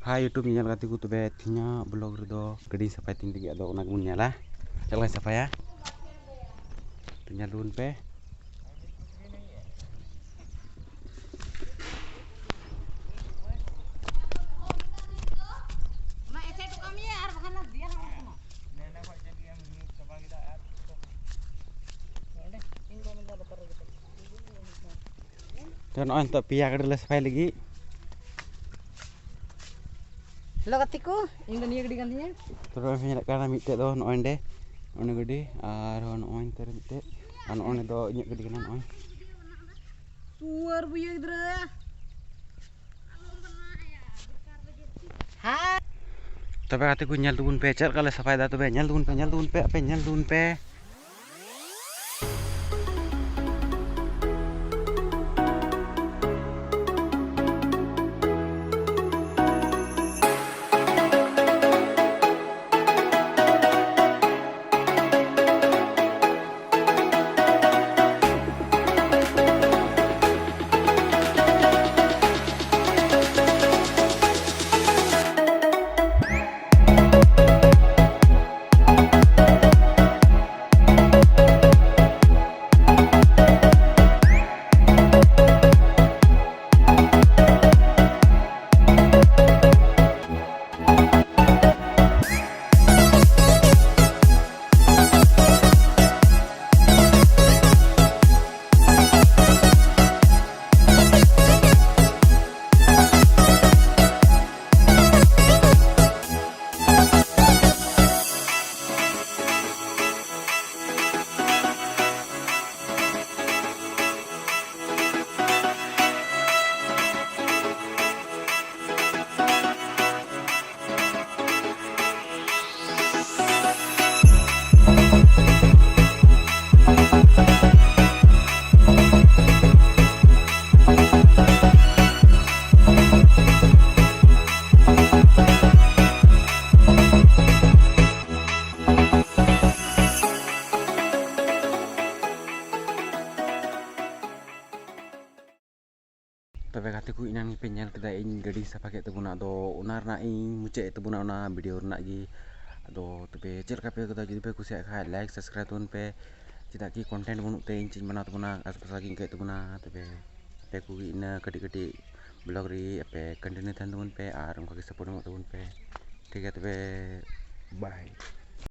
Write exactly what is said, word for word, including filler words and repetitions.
Hi YouTube ᱧᱮᱧᱮᱞ ᱜᱟᱛᱮ ᱠᱚ, ᱛᱚᱵᱮ ᱛᱮᱦᱮᱧᱟᱜ vlog ᱨᱮᱫᱚ ᱜᱟᱹᱰᱤᱧ ᱥᱟᱯᱷᱟᱭ ᱛᱤᱧ ᱞᱟᱹᱜᱤᱫ, ᱟᱫᱚ ᱚᱱᱟ ᱜᱮᱵᱚᱱ ᱧᱮᱞᱟ ᱪᱮᱫ ᱞᱮᱠᱟᱧ ᱥᱟᱯᱷᱟᱭᱟ᱾ ᱛᱚ ᱧᱮᱞ ᱛᱟᱵᱚᱱ ᱯᱮ᱾ ᱛᱚ ᱱᱚᱜᱼᱚᱭ ᱱᱤᱛᱚᱜ ᱯᱮᱭᱟ ᱜᱟᱹᱰᱤ ᱞᱮ ᱥᱟᱯᱷᱟᱭ ᱞᱟᱹᱜᱤᱫ᱾ ᱦᱮᱞᱳ ᱜᱟᱛᱮ ᱠᱚ, ᱤᱧ ᱫᱚ ᱱᱤᱭᱟᱹ ᱜᱟᱹᱰᱤ ᱠᱟᱱ ᱛᱤᱧᱟᱹ᱾ ᱛᱚ ᱱᱚᱜᱼᱚᱭ ᱯᱮ ᱧᱮᱞᱮᱫ ᱠᱟᱱᱟ, ᱢᱤᱫᱴᱮᱡ ᱫᱚ ᱱᱚᱜᱼᱚᱭ ᱱᱚᱸᱰᱮ, ᱚᱱᱮ ᱜᱟᱹᱰᱤ, ᱟᱨ ᱱᱚᱜᱼᱚᱭ ᱱᱚᱛᱮ ᱨᱮ ᱢᱤᱫᱴᱮᱡ, ᱟᱨ ᱱᱚᱜᱼᱚᱭ ᱫᱚ ᱤᱧᱟᱹᱜ ᱜᱟᱹᱰᱤ ᱠᱟᱱᱟ᱾ ᱱᱚᱜᱼᱚᱭ ᱥᱩᱣᱟᱹᱨ ᱵᱩᱭᱟᱹ ᱜᱤᱫᱽᱨᱟᱹ᱾ ᱦᱮᱸ᱾ ᱛᱚᱵᱮ ᱜᱟᱛᱮ ᱠᱚ, ᱧᱮᱞ ᱛᱟᱵᱚᱱ ᱯᱮ ᱪᱮᱫ ᱞᱮᱠᱟ ᱞᱮ ᱥᱟᱯᱷᱟᱭᱮᱫᱟ᱾ ᱛᱚᱵᱮ ᱧᱮᱞ ᱛᱟᱵᱚᱱ ᱯᱮ, ᱧᱮᱞ ᱛᱟᱵᱚᱱ ᱯᱮ, ᱧᱮᱞ ᱛᱟᱵᱚᱱ ᱯᱮ, ᱟᱯᱮ ᱧᱮᱞ ᱛᱟᱵᱚᱱ ᱯᱮ᱾ ᱛᱚᱵᱮ ᱜᱟᱛᱮ ᱠᱚ, ᱮᱱᱟᱱ ᱜᱮᱯᱮ ᱧᱮᱞ ᱠᱮᱫᱟ ᱤᱧ ᱜᱟᱹᱰᱤᱧ ᱥᱟᱯᱷᱟ ᱠᱮᱫ ᱛᱟᱵᱚᱱᱟ, ᱟᱫᱚ ᱚᱱᱟ ᱨᱮᱱᱟᱜ ᱤᱧ ᱢᱩᱪᱟᱹᱫ ᱮᱫ ᱛᱟᱵᱚᱱᱟ ᱚᱱᱟ ᱵᱷᱤᱰᱤᱭᱳ ᱨᱮᱱᱟᱜ ᱜᱮ᱾ ᱟᱫᱚ ᱛᱚᱵᱮ ᱪᱮᱫ ᱞᱮᱠᱟ ᱯᱮ ᱟᱹᱭᱠᱟᱹᱣ ᱠᱮᱫᱟ? ᱡᱩᱫᱤ ᱯᱮ ᱠᱩᱥᱤᱭᱟᱜ ᱠᱷᱟᱡ ᱞᱟᱭᱤᱠ ᱥᱟᱵᱥᱠᱨᱟᱭᱤᱵ ᱛᱟᱵᱚᱱ ᱯᱮ, ᱪᱮᱫᱟᱜ ᱠᱤ ᱠᱚᱱᱴᱮᱱᱴ ᱵᱟᱹᱱᱩᱜ ᱛᱮ ᱤᱧ ᱪᱮᱫ ᱤᱧ ᱵᱮᱱᱟᱣ ᱛᱟᱵᱚᱱᱟ, ᱟᱥᱯᱟᱥ ᱜᱮᱧ ᱟᱹᱭᱠᱟᱹᱣᱮᱫ ᱛᱟᱵᱚᱱᱟ᱾ ᱛᱚᱵᱮ ᱟᱯᱮ ᱠᱚᱜᱮ ᱤᱱᱟᱹ ᱠᱟᱹᱴᱤᱡ ᱠᱟᱹᱴᱤᱡ ᱵᱞᱚᱜ ᱨᱮ ᱟᱯᱮ ᱠᱚᱱᱴᱤᱱᱤᱭᱩ ᱛᱟᱦᱮᱱ ᱛᱟᱵᱚᱱ ᱯᱮ ᱟᱨ ᱚᱱᱠᱟ ᱜᱮ ᱥᱟᱯᱳᱨᱴ ᱮᱢᱚᱜ ᱛᱟᱵᱚᱱ ᱯᱮ᱾ ᱴᱷᱤᱠ ᱜᱮᱭᱟ, ᱛᱚᱵᱮ ᱵᱟᱭ᱾